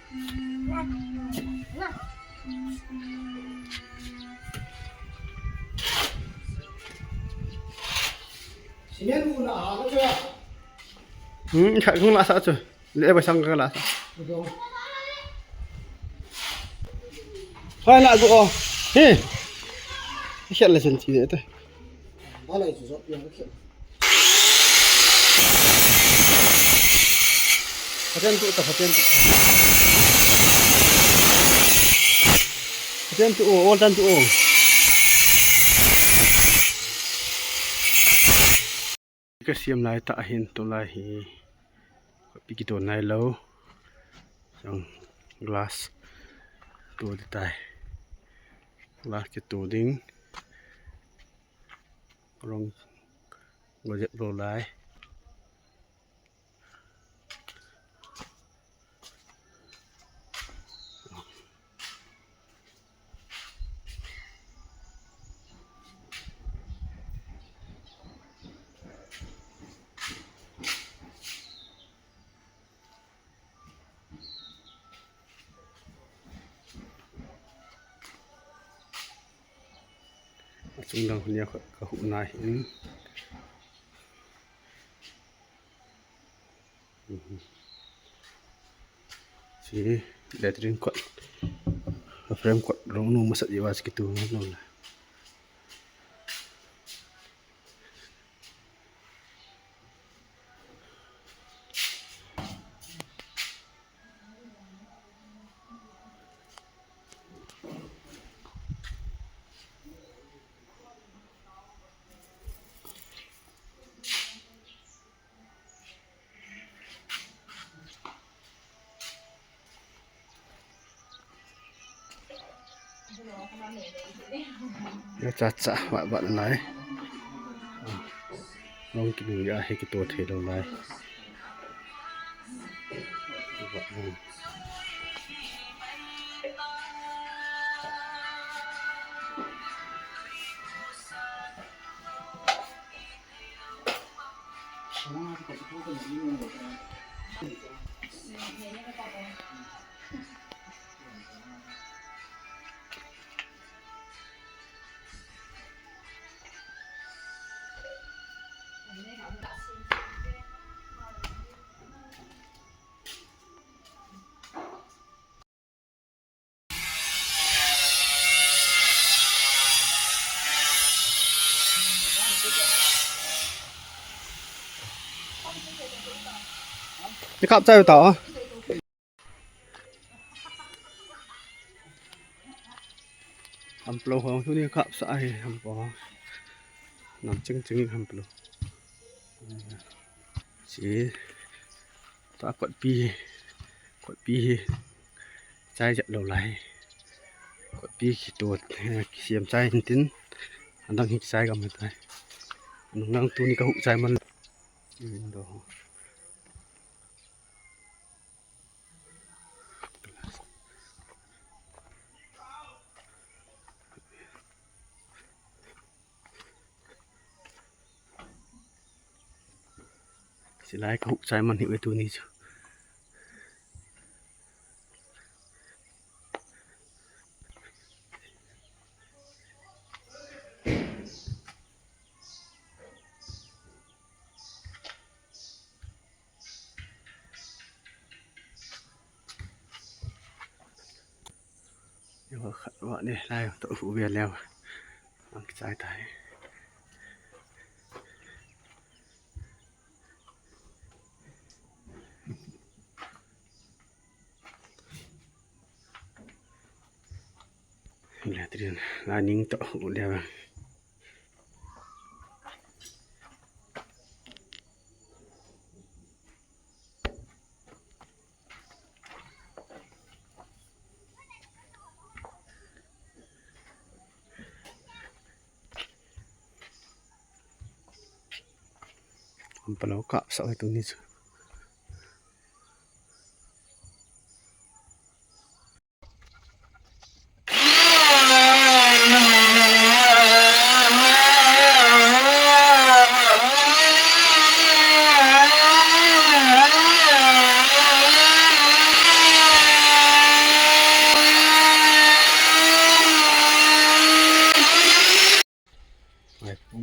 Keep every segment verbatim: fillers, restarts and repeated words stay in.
Hmm, khat kong la sa chu. Le ba sang ka la sa. Hoi la go. He. Khat la chen chi de te. Phaten tu ta, phaten tu. Phaten tu, o, ol tan tu, o. Ka siam lai ta hin tu lai hi. Pi ki to nai lo. Jong glass tu di tai. Glass ki tu ding. Rong go jep lo lai. Achung dang hun a ka hu na hin. Si latrine kot. Frame kot rong nu masat iwa si kitu nu la. Ya cha cha ba ba nai. Long ki bi ya he ki to the lo lai. Ni kap chai ta. Hamplo ho, tuni kap sa ai hamplo. Nam ching ching hamplo. Si ta kot pi, kot pi hi. Chai jat lo lai. Kot pi ki to, eh, ki siam chai hin tin. Adang hi chai gam tai. Nang tuni ka hu chai man. Window. Silai ka hu chai man hi we tuni chu. Yo, khat wa ne, lai to hu ve leo. Ang chai tai. Latrine, la ning to hu leo. Hamplo kap sa tuni chu.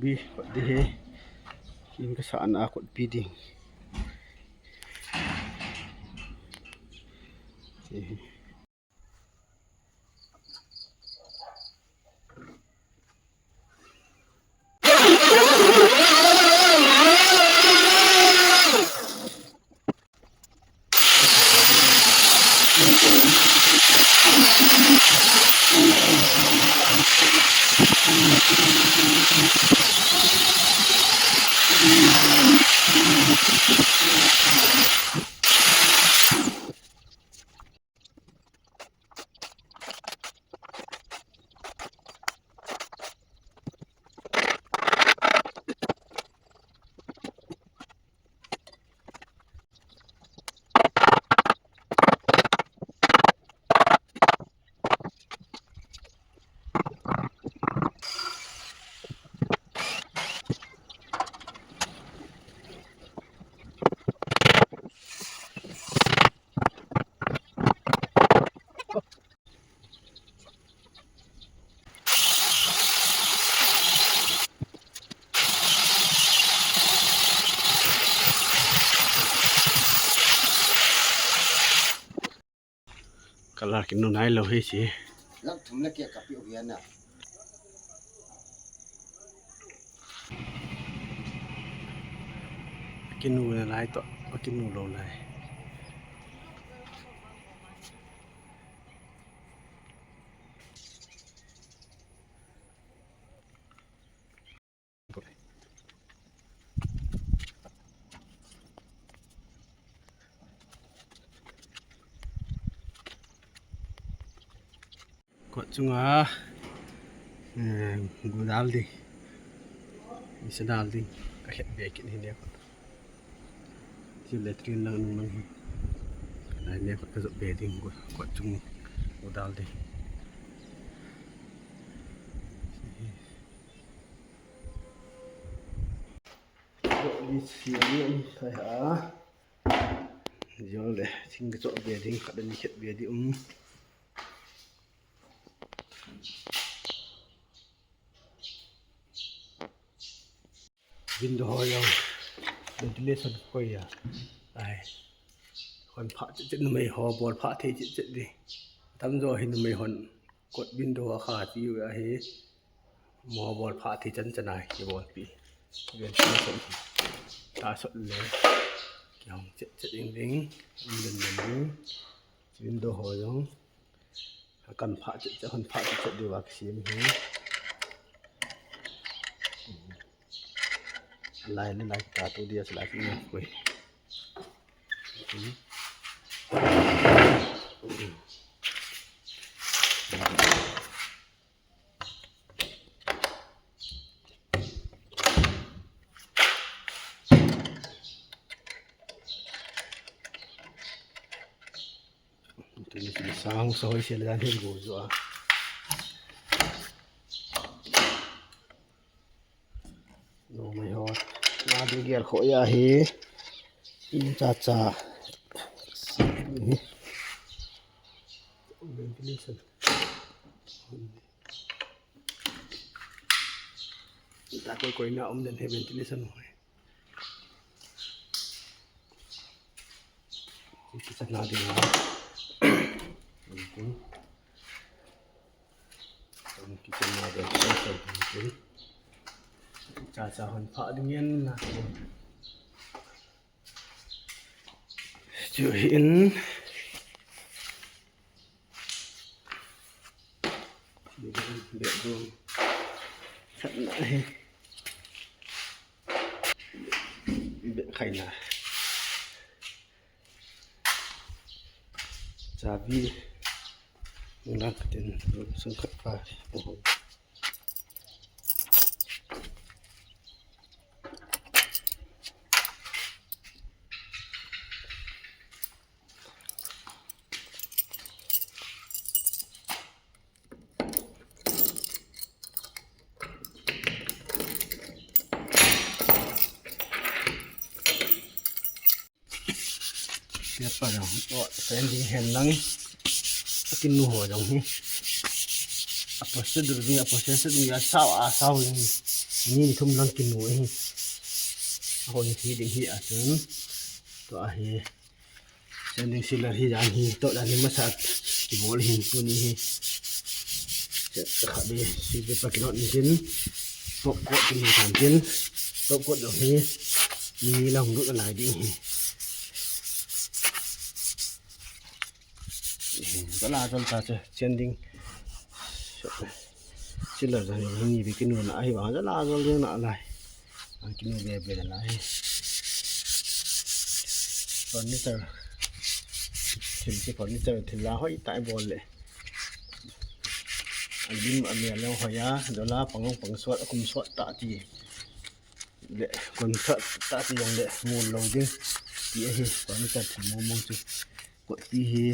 Bi, kot di hi. Kin ka sa na kot bi ding. Hi. Colour kinu nailou hi si. Lak thum le keh kapi u hian a. Kinu nalai toh, kinu lou lai. Kot chunga, eh, gu dal ding. Nisa dal ding. Ka het be kit hi ne kot. Chu latrine lang nung lang hi. Lai ne kot ka jop be ding gu, kot chung gu dal ding. Jop di siam ni um thei ha. Jol le, thing ka jop be ding, khat ni khet be ding um. Window ho jong ventilation koi a. Ai. Hon pha chet chet numei ho bol pha thei chet chet di. Tam jo hi numei hon kot window a kha ti u ahi. Mo bol pha thei chan chan a ki bol pi. Ventilation ta sot le. Ki hong chet chet ding ding. Um den den ding. Window ho jong. Kan pha chet chet, hon pha chet chet diu va kisem hi. Lai le lai ta tu dia se lai ki koi. Tuni tuni sang sa hoi se le dan hin go jo a. Numei ho. Na di gel kho ya hi. Cha cha. Ventilation. Ta koi koi na um den hi ventilation hoi. Kitchen na ding na. Kitchen na ding. Cha cha hon pha ding yan na. Chu hin. Bedroom. Khat na hi. Be khai na. Chabi. Nang katin sung khat pa. Siapa jong, oh, pending hen lang. Akin nu ho jong hi. Apostle ding, apostle ding ya sao, a sao hi. Ni ni thum lang kinu ahi. Ahoi hi ding hi a chun. Tua hi. Sending sila hi jan hi. Tua jan hi masa kibol hin tuni hi. Khat hi. Sila pa kinot ni hin. Top coat kinu tan hin. Top coat dong hi. Ni lang lut alai ding hi. Jala jol ta che, chen ding. Chila jani ni bi kinu na ahi ba, jala jol ding na lai. An kinu be be na lai. Furniture. Thil ki furniture, thil la hoi ta bol le. Alim amel lo hoi a, dola pangong pangsuat, akum suat ta ti. Le, kon suat ta ti jong le, mun lo ding. Ti ahi, furniture thil mong mong chu. Kot ti hi.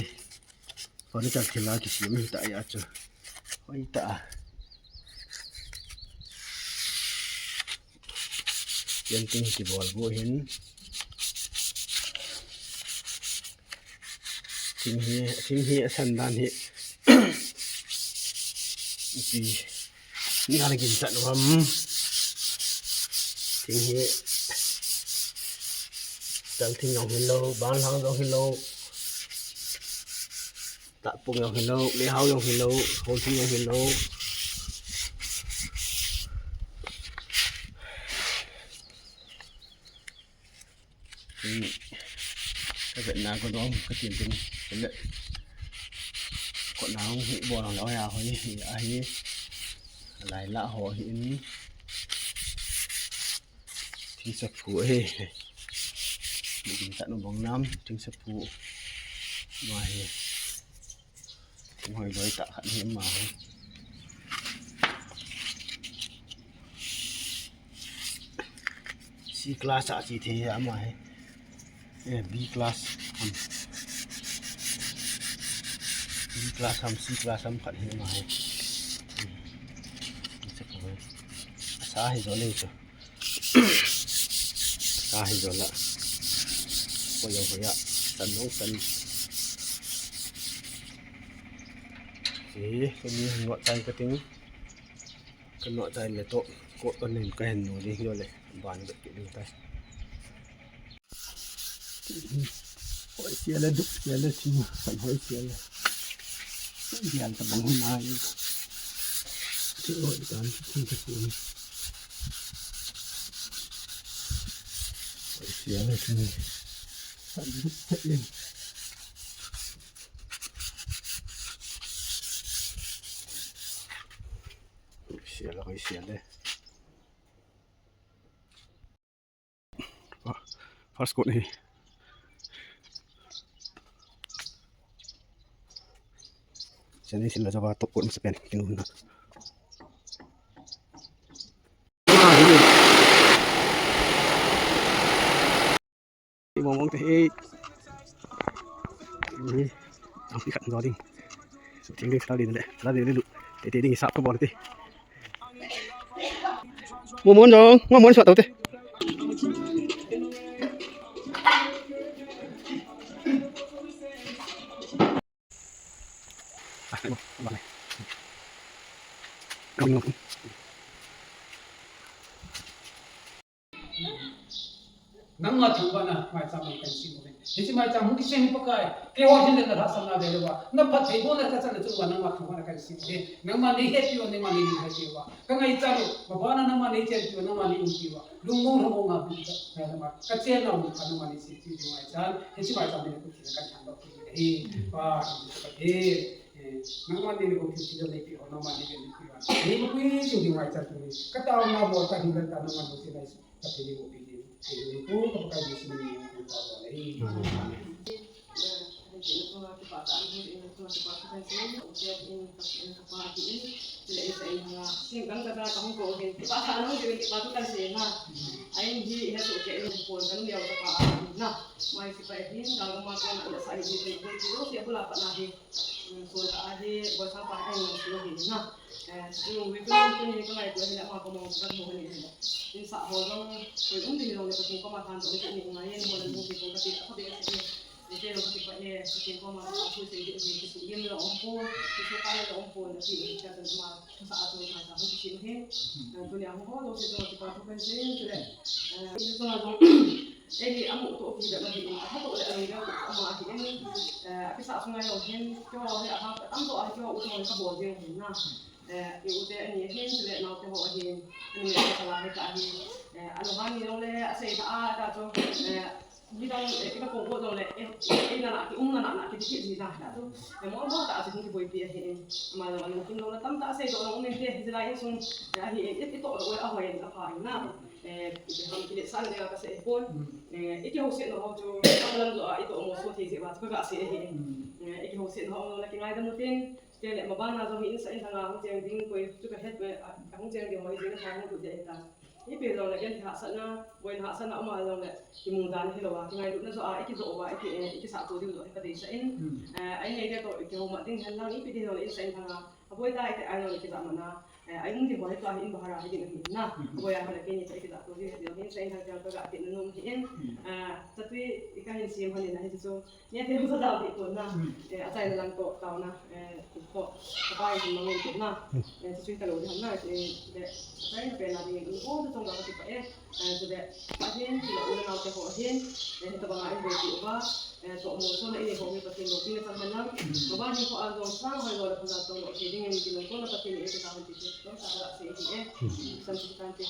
Furniture thil a kisem hi ta a chu. Hoi ta a. Yen ting kibol bu hin. Thing hi, thing hi asan dan hi. Ipi. Ni ana gin chat nuam. Thing hi. Tal thing jong hilou, bang lang jong hilou. Tapung jong hilou, lehau jong hilou, hol thing jong hilou. Ka vetna ko dong ka tin tin le ko na hung hi bol lo ya hoi hi ahi lai la ho hi in thingsa phu he din ta nu bong nam thingsa phu ma he. Hoi loi ta khat hi ama hi. C class a chi the ama hi. Eh, B class. Hmm. B class ham, C class ham khat hi ama hi. Hmm. Sa hi jo le chu. Sa hi jo la. Ko yo ko ya. San long san. Eh, ko ni ngo tai ka ting. Ka nuah chai le toh, ko ka nin ka hin nu ding jo le, ban bet kit ding tai. Hoi sia le duk sia le thing, san hoi sia le. Bial ta bang hun ai. Thil hoi kan thil thil thil. Hoi sia le thing. San duk sia le. Sia le, hoi sia le. First coat hi. Seni sila jaba top coat masa pen kinu na. Mong mong te he. Ni, ang pi khat nzo ding. Thing ding sila ding le, sila ding le lu. Te te ding sap ka bol te. Mong mong jong, mong mong sua tau te. Nangma thangvahna maicham in kahin sem uve. Hiche maicham hung kisem hi Pakai, keiho hin le nalhahsamna vele uva, naphattheibohna kachatna chunga nangma thangvahna kahin sem uve. Nangman neihetpi uva, nangman neilunghepi uva. Kangaicha u, mabana nangman neichenpi uva, nangman neiumpi uva. Lungmong lhamong a bita, nangma kachenna u, nangman neisem uve ngaichan. Hiche maicham hin nakhuti a kahin thandoh kit uve. Pa, Pathen, eh, nangman neina gou thilse jong neipeh ho, nangman neina gou thilse jong neipeh ho. Neimapui jing ding ngaichan tuni. Kataona bol kahin ganta nangman bou thei nai. Pathen in eibohpi ding. Eibohpi ding, ka Pakai Jesu min in ka thangvah e. Amen. Insah ho jong koi um ding jong le Pathen koma thantoh in ngai in, ho le hung kong kati kha ding ahi. Ite lo kipah e, ite koma, a, thu sei di, ite kisu yem lo om po, kisu ka lo om po, na ti, ite ka ma, sa a tu ma sa ho kisu he. A, tunia ho ho lo se to kipa thu kan sei, tu le. A, ite to ma, e, amu to ki da ma di, a, to le, a, ga, ama ki en, a, kisa sunga yo hen, ko he, a, am to, a, ko u to ka bol ding hen na. Eh, i u te ani hin, chule nao te ho ahin, ani me ka la he ka ahin, eh, alo han ni long le, asei ta a, ta chu, eh, midang, eh, i ka ko ko long le, eh, eh, na na, ki um na na, na, ki ki ni na, ta chu, eh, mo mo ta chu ki boi pi ahin, ama long, long kin long na tam ta sei do long nen te, jila in sung, eh, ahi, eh, i to do a hoi a pha na, eh, i ham ki le san de ka sei pon, eh, i ki ho se no ho chu, ka lang do a, i to mo so te je ba, ka ga se ahin, eh, i ki ho se no ho na ki ngai da mo tin, Chule mabana jong hi insa inlhanga hung cheng ding koi chu ka het, eh, a, hung cheng ding ho hi jing a hung lut ding ta. Ipi jong le ken hahsatna, boina hahsatna um a jong le kimu dan hilou a, kingailutna joh a, ikijoh uva, iki, eh, ikisah to diu joh hi ka deisah in. Hmm. Eh, a in neite toh ikihoumat ding hen lang, ipi ding jong le insa inlhanga, aboi tai te a jong le kijahmatna, eh, a in ding ho hi tua hi in bahar a hi ding ahi na. Hmm. Aboi a ho le keini toh ikijah to diu hi, ding hi insa inlhang jong ka ga ti na nom hi in. Hmm. Eh, chatui ika hin sem ho ni na hi chu. Nia te mo sa dau di pon na. Hmm. Eh, achaina lang toh taona. Eh, toh. Kapai di mangin toh na. Eh, chui ta lo di ham na. Eh, de. Achaina pe na di. Ko to tong ka ti pa e. Eh, so de. Ahin, ti lo na nau te ho ahin. Eh, ta banga in boi ti uva. Eh, to mo so na ini ho mi Pathen lo ti na chang man lang. Baba ni ko an dong sang hoi lo la pa na to lo. He ding in ti lo ko na Pathen e ta han ti. To sa ba se ti e. Sam ti tan ti.